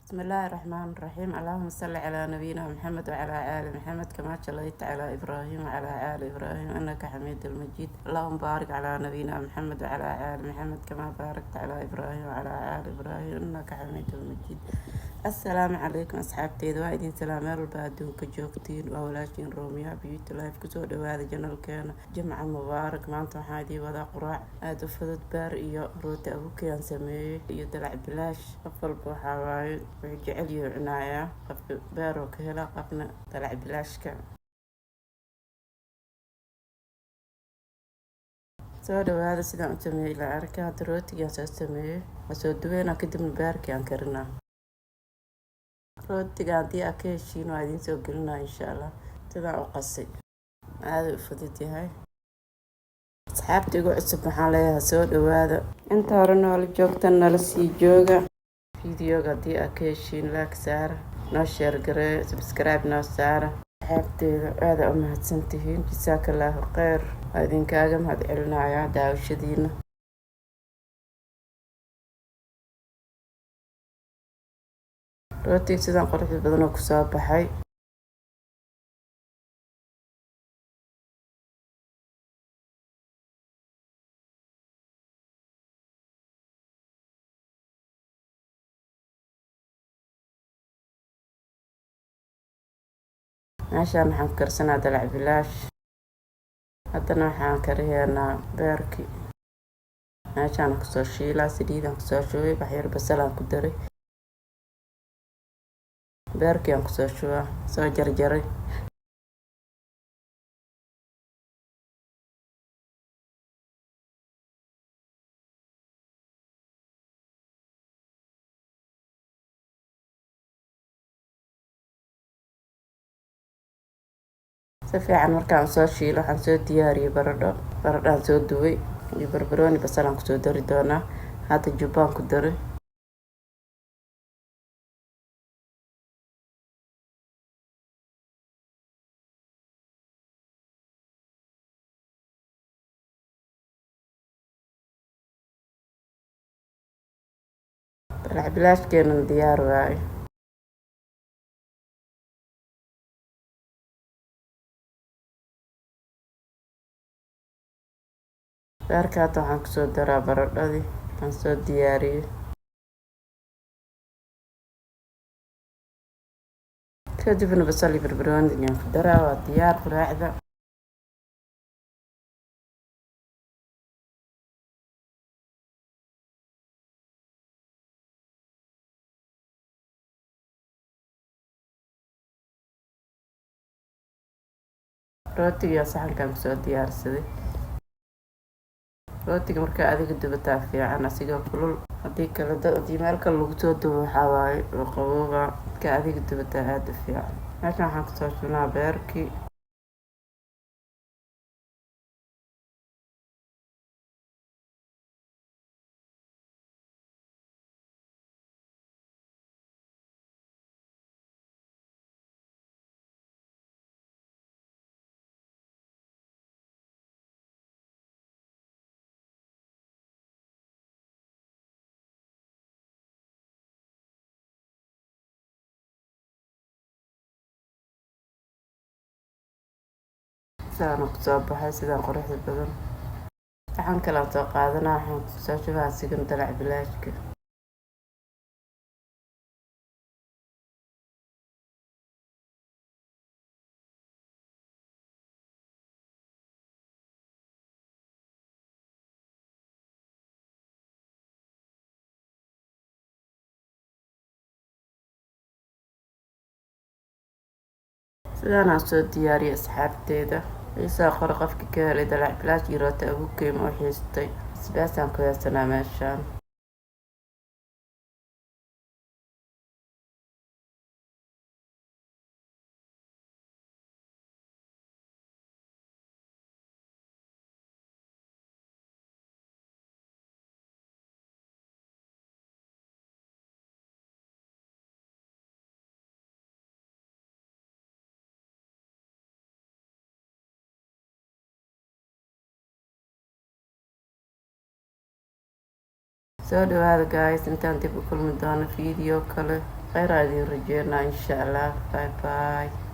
بسم الله الرحمن الرحيم. اللهم صل على نبينا محمد وعلى آل محمد كما صليت على إبراهيم وعلى آل إبراهيم إنك حميد المجيد. اللهم بارك على نبينا محمد وعلى آل محمد كما باركت على إبراهيم وعلى آل إبراهيم إنك حميد المجيد. Asalaamu calaykum asxaabteyda, waa idin salaam meel walba adduunka joogtiin. Waa walaashiin Roomiya Beauty Life. Kusoo dhawaada channelkeena. Jimca mubaarak. Maanta waxaa idiin wadaa quraac aada u fudud, beer iyo rooti abukeyaan sameeyey iyo dalac bilaash. Qof walba waxaa waaye wuxuu jecel yahay cunayaa. Qofka beeroo ka hela, qofna dalac bilaashka. Soo dhawaada, sidaan u sameeyey ilaa arka. Hadda rootigaan soo sameeyey waa soo duweynaa, kadibna beerkii aan karinaa. Rootiga haddii aa ka heshiin, waa idiin soo gelinaa insha Allah sidaan u qasay. Aada u fudud yahay. Asxaabta igu cusub waxaan leeyahay soo dhawaada. Inta hore noola joogta, nala sii jooga. Videoga haddii aa ka heshiin, like saara, noo share gareeyo, subscribe noo saara. Asxaabteeda aada u mahadsantihiin, jasaaka allaahu kheyr. Waa idinkaaga mahad celinayaa daawashadiina. Rootiga sidaan quruxda badan oo kusoo baxay. Meeshaan waxaan ku karsanaa dalac bilaash. Haddana waxaan kariyeynaa beerkii. Meeshaan kusoo shiilaa, saliidaan kusoo shubay, waxyar basalaan ku daray, beerkii aan kusoo shubaa soo jarjaray. Si fiican markaan soo shiilo, waxaan soo diyaariyey baradho. Baradhaan soo duway iyo barbarooni, basalaan kusoo dari doonaa. Hadda jubbaan ku daray. Dalac bilaashkeenana diyaar waaye. Beerka hadda waxaan kusoo daraa baradhadii aan soo diyaariyey. Kadibna basal iyo barbarooni ayaan ku daraa. Waa diyaar quraacda. Rootiga saxankaan kusoo diyaarsaday. Rootiga markaa adiga dubataa fiican asigoo kulul. Haddii kale, haddii meel kale lagu soo dubo, waxaa waaye oo qabooba. Markaa adiga dubataa aada u fiican. Meeshan waxaan kusoo shubnaa beerkii. Sidaana kusoo baxay, sidaan quruxda badan. Saxan kalean soo qaadanaa, waxaan kusoo shubaa sigan dalac bilaashka. Sidaanaan soo diyaariyay asxaabteeda. Iisoo qoro qofka ka helay dalac bilaash iyo rooti abukeem oo xiistay. Basbaasaan ku haysanaa meeshaan. Soo dhawaada guys, intaan dib u kulmi doono video kale. Kheyraa idiin rajeynaa, insha Allah. Bye bye.